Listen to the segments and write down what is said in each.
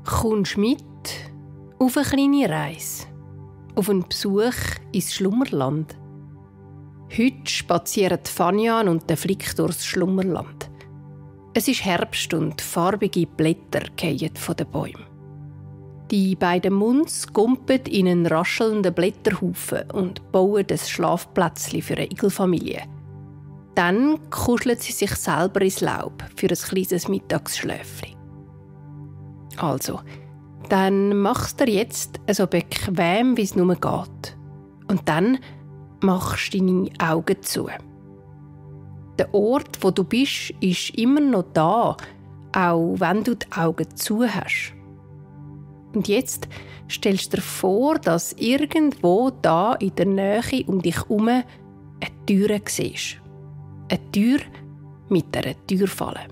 Kommst mit auf eine kleine Reise, auf einen Besuch ins Schlummerland. Heute spazieren Fanian und der Flick durchs Schlummerland. Es ist Herbst und farbige Blätter fallen von den Bäumen. Die beiden Munds gumpen in einen raschelnden Blätterhaufen und bauen ein Schlafplätzchen für eine Igelfamilie. Dann kuscheln sie sich selber ins Laub für ein kleines Mittagsschläfchen. Also, dann machst du dir jetzt so bequem, wie es nur geht. Und dann machst du deine Augen zu. Der Ort, wo du bist, ist immer noch da, auch wenn du die Augen zu hast. Und jetzt stellst du dir vor, dass irgendwo da in der Nähe um dich herum eine Tür siehst. Eine Tür mit einer Türfalle.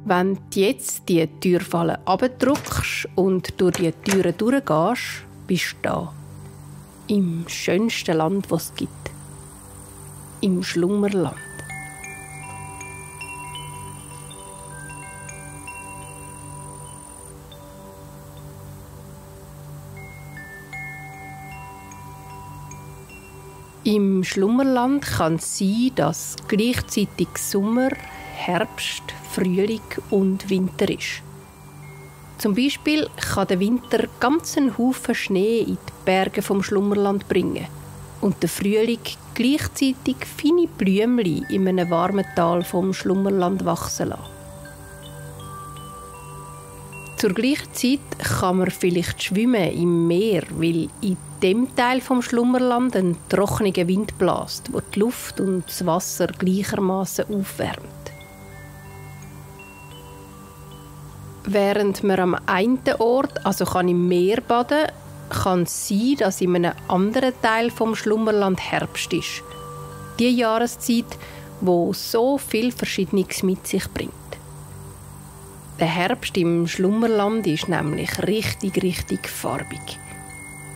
Wenn du jetzt die Türfalle abdrückst und durch die Türen durchgehst, bist du da. Im schönsten Land, das es gibt. Im Schlummerland. Im Schlummerland kann es sein, dass gleichzeitig Sommer, Herbst, Frühling und Winter ist. Zum Beispiel kann der Winter ganz einen Haufen Schnee in die Berge vom Schlummerland bringen und der Frühling gleichzeitig feine Blümchen in einem warmen Tal vom Schlummerland wachsen lassen. Zur gleichen Zeit kann man vielleicht schwimmen im Meer, weil in dem Teil vom Schlummerland ein trockener Wind bläst, der die Luft und das Wasser gleichermaßen aufwärmt. Während man am einen Ort, also kann im Meer baden, kann es sein, dass in einem anderen Teil vom Schlummerland Herbst ist. Die Jahreszeit, wo so viel Verschiedenes mit sich bringt. Der Herbst im Schlummerland ist nämlich richtig farbig.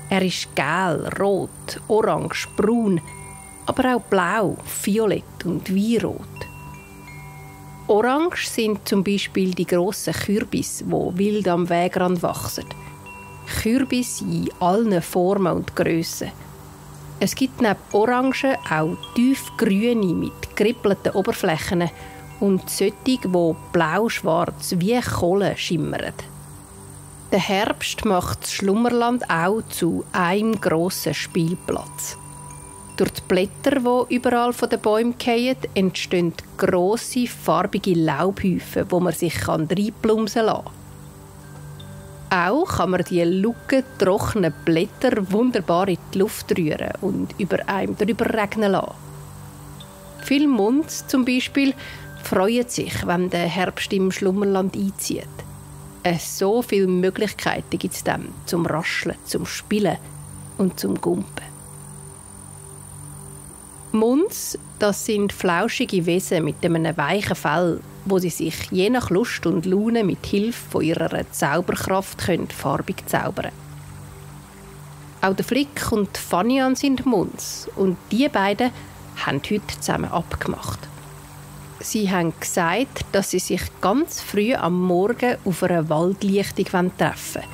Er ist gel, rot, orange, braun, aber auch blau, violett und weinrot. Orange sind zum Beispiel die grossen Kürbisse, die wild am Wegrand wachsen. Kürbisse in allen Formen und Grössen. Es gibt neben Orangen auch tiefgrüne mit gerippelten Oberflächen und solche, die blau-schwarz wie Kohle schimmern. Der Herbst macht das Schlummerland auch zu einem grossen Spielplatz. Durch die Blätter, die überall von den Bäumen fallen, entstehen grosse, farbige Laubhäufen, wo man sich reinplumsen lassen kann. Auch kann man die lucken, trockenen Blätter wunderbar in die Luft rühren und über einem drüber regnen lassen. Viele Munds zum Beispiel freuen sich, wenn der Herbst im Schlummerland einzieht. So viele Möglichkeiten gibt es dann zum Rascheln, zum Spielen und zum Gumpen. Munds, das sind flauschige Wesen mit einem weichen Fell, wo sie sich je nach Lust und Laune mit Hilfe von ihrer Zauberkraft farbig zaubern können. Auch der Flick und Fanian sind Munds und die beiden haben heute zusammen abgemacht. Sie haben gesagt, dass sie sich ganz früh am Morgen auf einer Waldlichtung treffen wollen.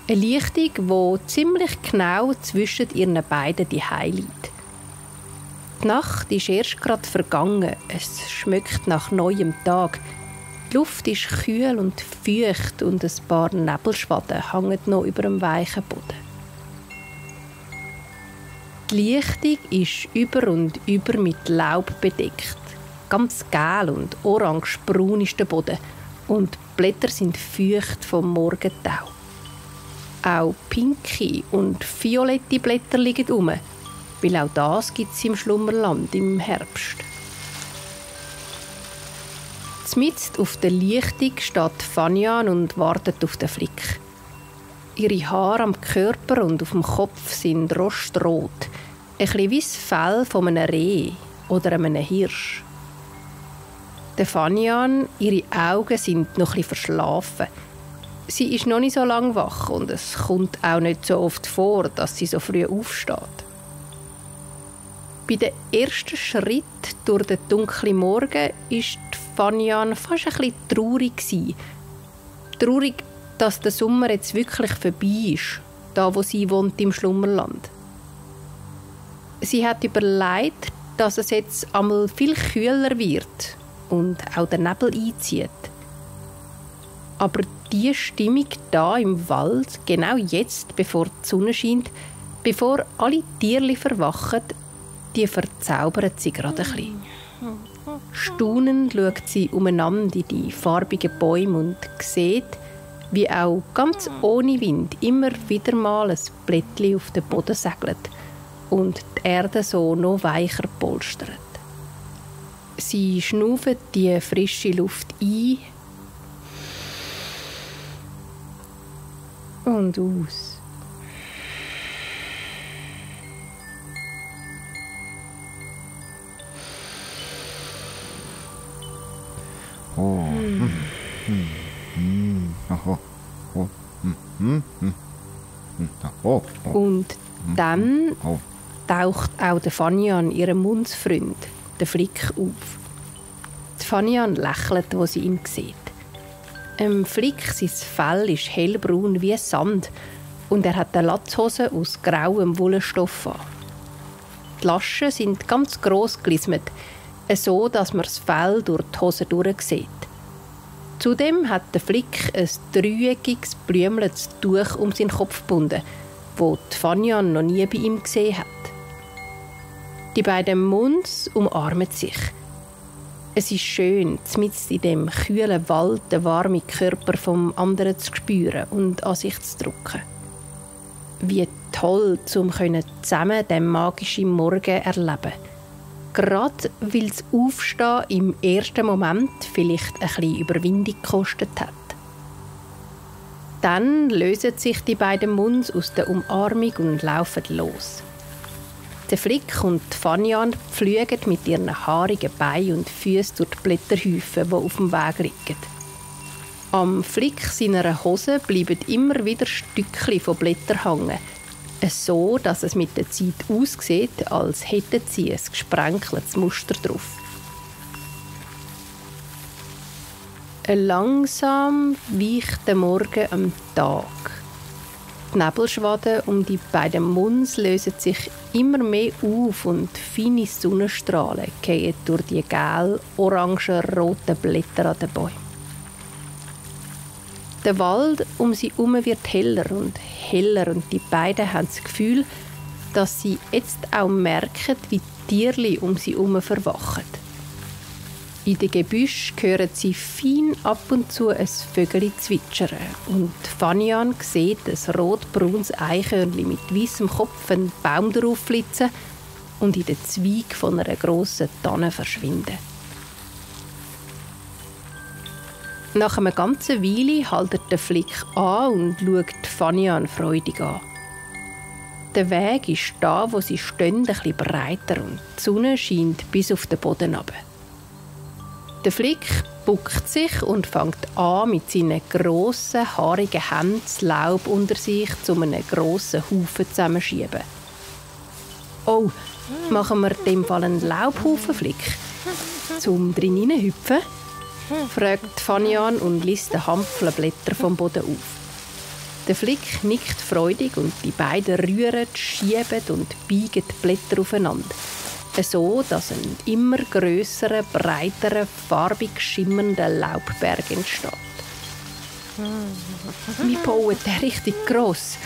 Eine Lichtung, die ziemlich genau zwischen ihren beiden Zuhause liegt. Die Nacht ist erst gerade vergangen. Es schmeckt nach neuem Tag. Die Luft ist kühl und feucht und ein paar Nebelschwaden hängen noch über dem weichen Boden. Die Lichtung ist über und über mit Laub bedeckt. Ganz gel und orange-braun ist der Boden und die Blätter sind feucht vom Morgentau. Auch pinke und violette Blätter liegen herum, weil auch das gibt es im Schlummerland im Herbst. Mitten auf der Lichtung steht Fanian und wartet auf den Flick. Ihre Haare am Körper und auf dem Kopf sind rostrot, ein bisschen wie das Fell von einem Reh oder einem Hirsch. Der Fanian, ihre Augen sind noch etwas verschlafen. Sie ist noch nicht so lange wach und es kommt auch nicht so oft vor, dass sie so früh aufsteht. Bei dem ersten Schritt durch den dunklen Morgen war Fanian fast ein bisschen traurig. traurig, dass der Sommer jetzt wirklich vorbei ist, da wo sie wohnt im Schlummerland. Sie hat überlegt, dass es jetzt einmal viel kühler wird und auch der Nebel einzieht. Aber die Stimmung da im Wald, genau jetzt, bevor die Sonne scheint, bevor alle Tiere verwachen, die verzaubert sie gerade ein bisschen. Staunend schaut sie umeinander in die farbigen Bäume und sieht, wie auch ganz ohne Wind immer wieder mal ein Blättchen auf den Boden segelt und die Erde so noch weicher polstert. Sie schnauft die frische Luft ein und aus. Oh. Und dann taucht auch der Fanian, ihr Mundsfreund, der Flick, auf. Die Fanian lächelt, als sie ihn sieht. Flick, sein Fell ist hellbraun wie Sand und er hat eine Latzhose aus grauem Wollstoff an. Die Laschen sind ganz gross gelismet, so dass man das Fell durch die Hose durchsieht. Zudem hat der Flick ein dreieckiges, blümliches Tuch um seinen Kopf gebunden, das die Fanian noch nie bei ihm gesehen hat. Die beiden Munds umarmen sich. Es ist schön, mitten in dem kühlen Wald den warmen Körper vom anderen zu spüren und an sich zu drücken. Wie toll, um zusammen diesen magischen Morgen erleben. Gerade weil das Aufstehen im ersten Moment vielleicht ein bisschen Überwindung gekostet hat. Dann lösen sich die beiden Munds aus der Umarmung und laufen los. Der Flick und die Fanian pflügen mit ihren haarigen Beinen und Füßen durch die Blätterhäufen, die auf dem Weg liegen. Am Flick seiner Hose bleiben immer wieder Stückchen von Blättern hängen, so dass es mit der Zeit aussieht, als hätten sie ein gesprenkeltes Muster drauf. Langsam weicht der Morgen am Tag. Die Nebelschwaden um die beiden Munds lösen sich immer mehr auf und feine Sonnenstrahlen fallen durch die gel-orangen-roten Blätter an den Bäumen. Der Wald um sie herum wird heller und die beiden haben das Gefühl, dass sie jetzt auch merken, wie die Tiere um sie herum verwachen. In den Gebüschen hören sie fein ab und zu ein Vögel zwitschern und Fanian sieht ein rot-braunes Eichhörnchen mit weissem Kopf einen Baum darauf flitzen und in den Zweig von einer grossen Tanne verschwinden. Nach einer ganzen Weile haltet der Flick an und schaut Fanian freudig an. Der Weg ist da, wo sie stehen, ein bisschen breiter und die Sonne scheint bis auf den Boden hinab. Der Flick bückt sich und fängt an, mit seinen grossen, haarigen Händen das Laub unter sich zu einem grossen Haufen zusammenschieben. «Oh, machen wir in dem Fall einen Laubhaufen, Flick? Zum drin hineinhüpfen?» fragt Fanian und liest den Hampfle Blätter vom Boden auf. Der Flick nickt freudig und die beiden rühren, schieben und biegen die Blätter aufeinander, so dass ein immer grösserer, breiterer, farbig schimmernder Laubberg entsteht. «Wir bauen den richtig gross»,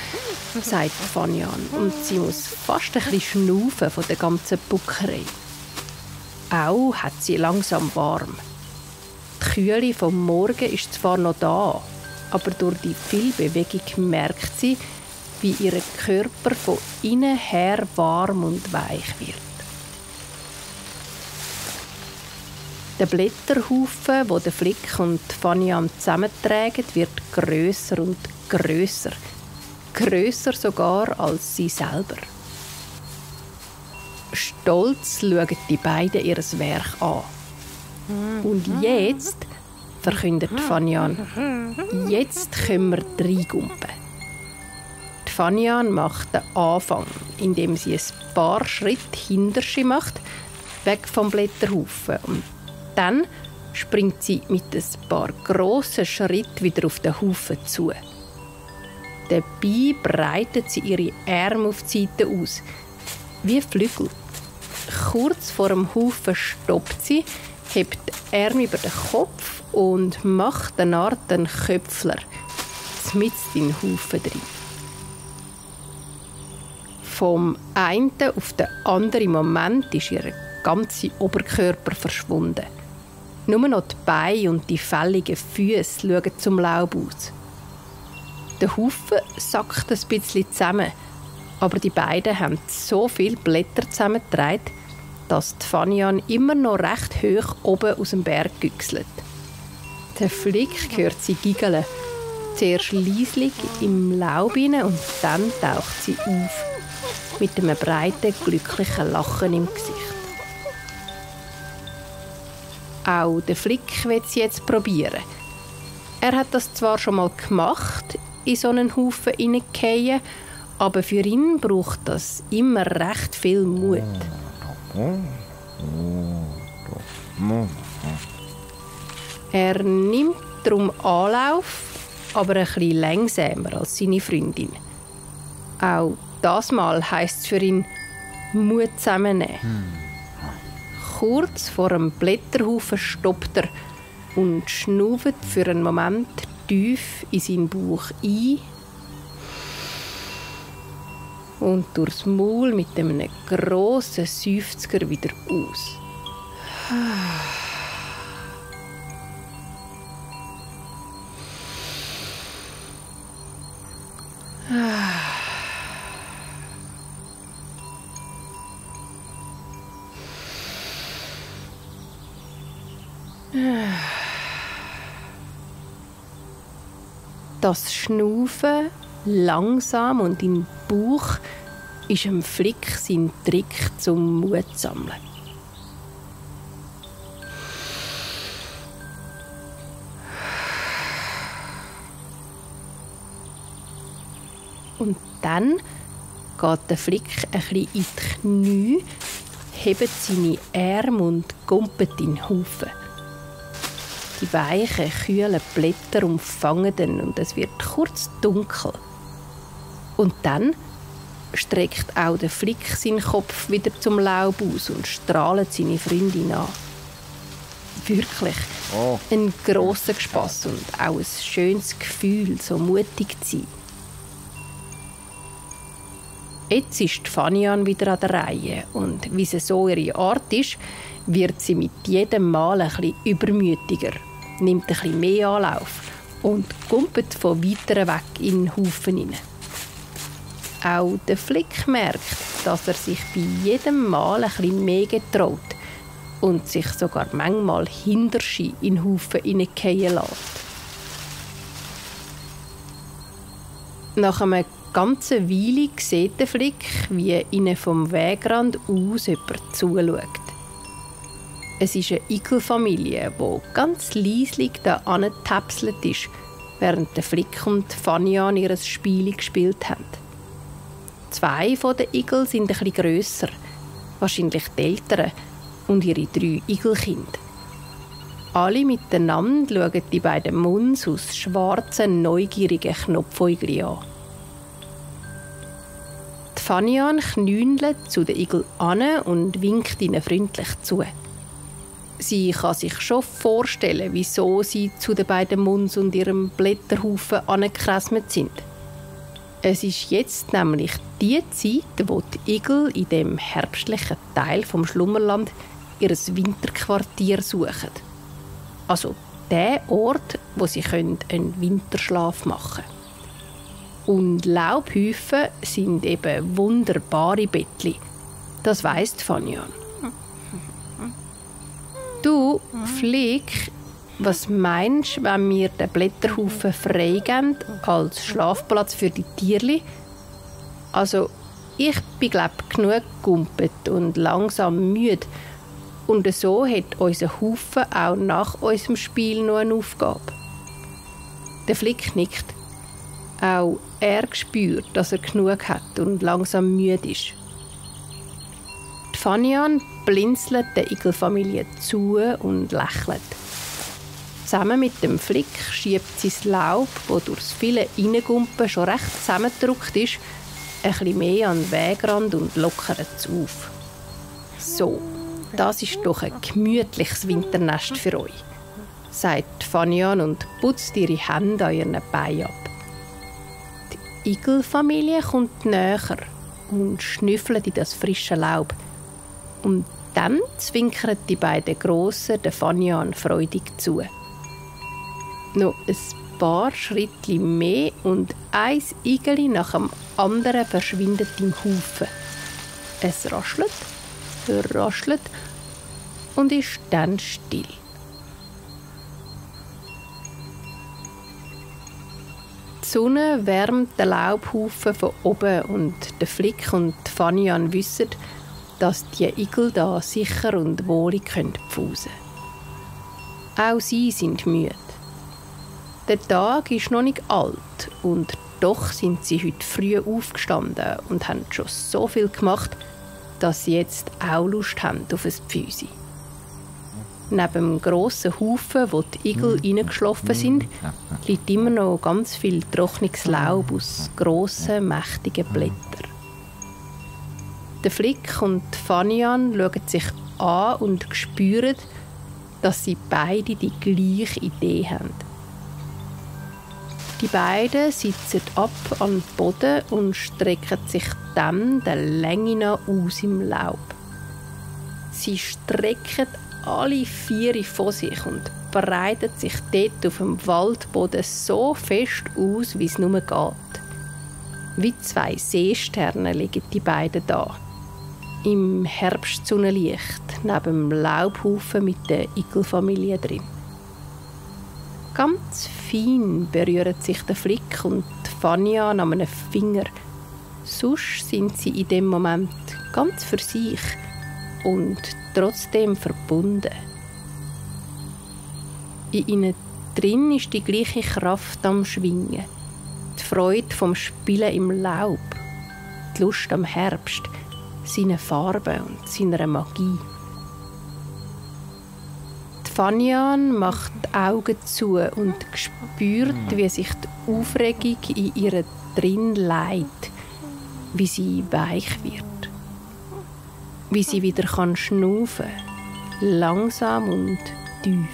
sagt Fanian, und sie muss fast ein bisschen schnaufen von der ganzen Buckerei. Auch hat sie langsam warm. Die Kühle vom Morgen ist zwar noch da, aber durch die viel Bewegung merkt sie, wie ihr Körper von innen her warm und weich wird. Der Blätterhaufen, den der Flick und Fanian zusammentragen, wird grösser und grösser. Grösser sogar als sie selber. Stolz schauen die beiden ihr Werk an. Und jetzt, verkündet Fanian, jetzt können wir reingumpen. Die Fanian macht den Anfang, indem sie ein paar Schritte hinter sich macht, weg vom Blätterhaufen. Und dann springt sie mit ein paar grossen Schritten wieder auf den Haufen zu. Dabei breitet sie ihre Arme auf die Seite aus, wie Flügel. Kurz vor dem Haufen stoppt sie, hebt die Arme über den Kopf und macht eine Art Köpfler, mitten in den Haufen drin. Vom einen auf den anderen Moment ist ihr ganzer Oberkörper verschwunden. Nur noch die Beine und die fälligen Füße schauen zum Laub aus. Der Haufen sackt ein bisschen zusammen, aber die beiden haben so viele Blätter zusammengetragen, dass die Fanian immer noch recht hoch oben aus dem Berg güchselt. Der Flick hört sie giggeln. Zuerst leislich im Laub hinein und dann taucht sie auf, mit einem breiten, glücklichen Lachen im Gesicht. Auch der Flick will sie jetzt probieren. Er hat das zwar schon mal gemacht, in so einen Haufen hineingefallen, aber für ihn braucht das immer recht viel Mut. Er nimmt darum Anlauf, aber ein bisschen langsamer als seine Freundin. Auch das Mal heisst es für ihn Mut zusammennehmen. Kurz vor einem Blätterhaufen stoppt er und schnauft für einen Moment tief in seinen Bauch ein und durchs Maul mit einem grossen Seufzer wieder aus. Das Schnaufen, langsam und im Bauch, ist dem Flick sein Trick zum Mut zu sammeln. Und dann geht der Flick ein bisschen in die Knie, hebt seine Arme und gumpelt in den Haufen. Die weichen, kühlen Blätter umfangen ihn und es wird kurz dunkel. Und dann streckt auch der Flick seinen Kopf wieder zum Laub aus und strahlt seine Freundin an. Wirklich ein grosser Spass und auch ein schönes Gefühl, so mutig zu sein. Jetzt ist die Fanian wieder an der Reihe und wie sie so ihre Art ist, wird sie mit jedem Mal ein bisschen übermütiger, nimmt ein bisschen mehr Anlauf und kumpelt von weiter weg in den Haufen hinein. Auch der Flick merkt, dass er sich bei jedem Mal ein bisschen mehr getraut und sich sogar manchmal hinter sie in den Haufen hineingehen lässt. Nach einer ganzen Weile sieht der Flick, wie ihnen vom Wegrand aus jemand zuschaut. Es ist eine Igelfamilie, die ganz leislich da angetapselt ist, während der Flick und Fanian ihr Spiel gespielt haben. 2 von den Igeln sind ein bisschen grösser, wahrscheinlich die Eltern und ihre 3 Igelkinder. Alle miteinander schauen die beiden Muns aus schwarzen, neugierigen Knopfäugli an. Die Fanian knündelt zu den Igeln an und winkt ihnen freundlich zu. Sie kann sich schon vorstellen, wieso sie zu den beiden Muns und ihrem Blätterhaufen angekrasmet sind. Es ist jetzt nämlich die Zeit, wo die Igel in dem herbstlichen Teil vom Schlummerland ihr Winterquartier suchen. Also der Ort, wo sie einen Winterschlaf machen können. Und Laubhäufen sind eben wunderbare Bettli. Das weiss Fanian. Du, Flick, was meinst du, wenn wir den Blätterhaufen freigeben als Schlafplatz für die Tierli? Also, ich bin genug gegumpelt und langsam müde. Und so hat unser Haufen auch nach unserem Spiel noch eine Aufgabe. Der Flick nickt. Auch er spürt, dass er genug hat und langsam müde ist. Die Fanian blinzelt der Igelfamilie zu und lächelt. Zusammen mit dem Flick schiebt sie das Laub, das durch das viele Reingumpen schon recht zusammengedrückt ist, ein bisschen mehr an den Wegrand und lockert es auf. «So, das ist doch ein gemütliches Winternest für euch», sagt Fanian und putzt ihre Hände an ihren Beinen ab. Die Igelfamilie kommt näher und schnüffelt in das frische Laub. Und dann zwinkern die beiden Grossen den Fanian freudig zu. Noch ein paar Schritte mehr und ein Igeli nach dem anderen verschwindet im Haufen. Es raschelt, raschelt und ist dann still. Die Sonne wärmt den Laubhaufen von oben und der Flick und Fanian wissen, dass die Igel da sicher und wohlig pfusen können. Auch sie sind müde. Der Tag ist noch nicht alt und doch sind sie heute früh aufgestanden und haben schon so viel gemacht, dass sie jetzt auch Lust haben auf ein Pfüsi. Neben dem grossen Haufen, wo die Igel reingeschlafen sind, liegt immer noch ganz viel trockenes Laub aus grossen, mächtigen Blättern. Der Flick und Fanian schauen sich an und spüren, dass sie beide die gleiche Idee haben. Die beiden sitzen ab an den Boden und strecken sich dann der Länge nach aus im Laub. Sie strecken alle vier von sich und breiten sich dort auf dem Waldboden so fest aus, wie es nur geht. Wie zwei Seesterne liegen die beiden da. Im Herbstsonnenlicht neben dem Laubhaufen mit der Igelfamilie drin. Ganz fein berühren sich der Flick und Fanian an einem Finger. Sonst sind sie in dem Moment ganz für sich und trotzdem verbunden. In ihnen drin ist die gleiche Kraft am Schwingen. Die Freude vom Spielen im Laub, die Lust am Herbst, seine Farben und seiner Magie. Die Fanian macht die Augen zu und spürt, wie sich die Aufregung in ihr drin leitet, wie sie weich wird. Wie sie wieder schnaufen kann, langsam und tief.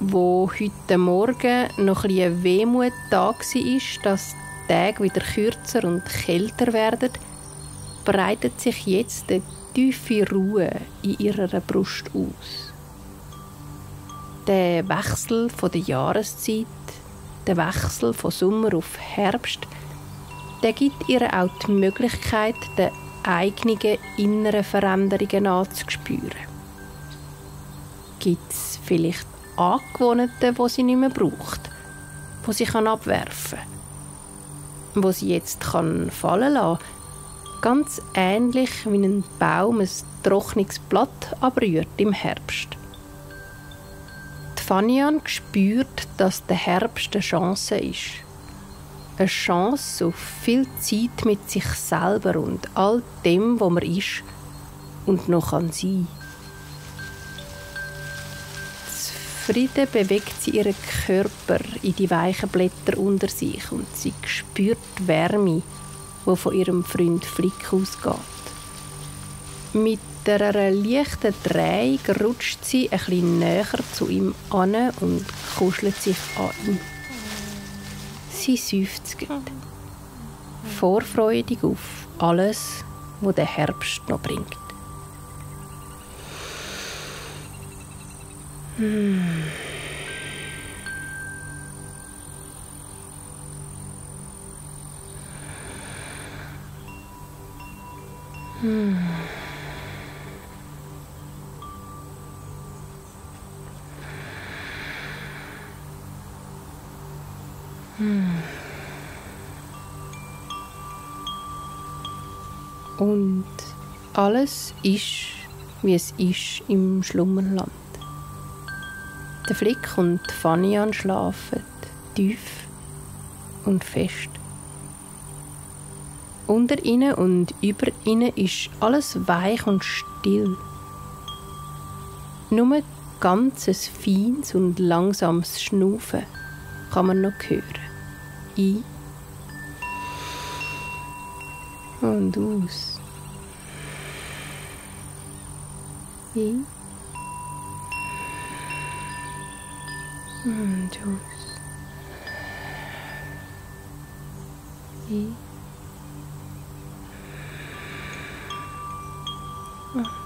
Wo heute Morgen noch ein bisschen Wehmut da war, dass die Tage wieder kürzer und kälter werden, breitet sich jetzt eine tiefe Ruhe in ihrer Brust aus. Der Wechsel der Jahreszeit, der Wechsel von Sommer auf Herbst, der gibt ihr auch die Möglichkeit, den eigenen inneren Veränderungen anzuspüren. Gibt es vielleicht Angewohnheiten, die sie nicht mehr braucht, die sie abwerfen kann, die sie jetzt fallen lassen kann, ganz ähnlich wie ein Baum ein trockenes Blatt abrührt im Herbst. Die Fanian spürt, dass der Herbst eine Chance ist. Eine Chance auf viel Zeit mit sich selber und all dem, was man ist und noch sein kann. Zufrieden bewegt sie ihren Körper in die weichen Blätter unter sich und sie spürt die Wärme, die von ihrem Freund Flick ausgeht. Mit einer leichten Drehung rutscht sie ein bisschen näher zu ihm an und kuschelt sich an ihn. Sie seufzt, vorfreudig auf alles, was der Herbst noch bringt. Und alles ist, wie es ist im Schlummerland. Der Flick und Fanian schlafen tief und fest. Unter ihnen und über ihnen ist alles weich und still. Nur ganzes feines und langsames Schnaufen kann man noch hören. Ein und aus. Ein und aus. Ein und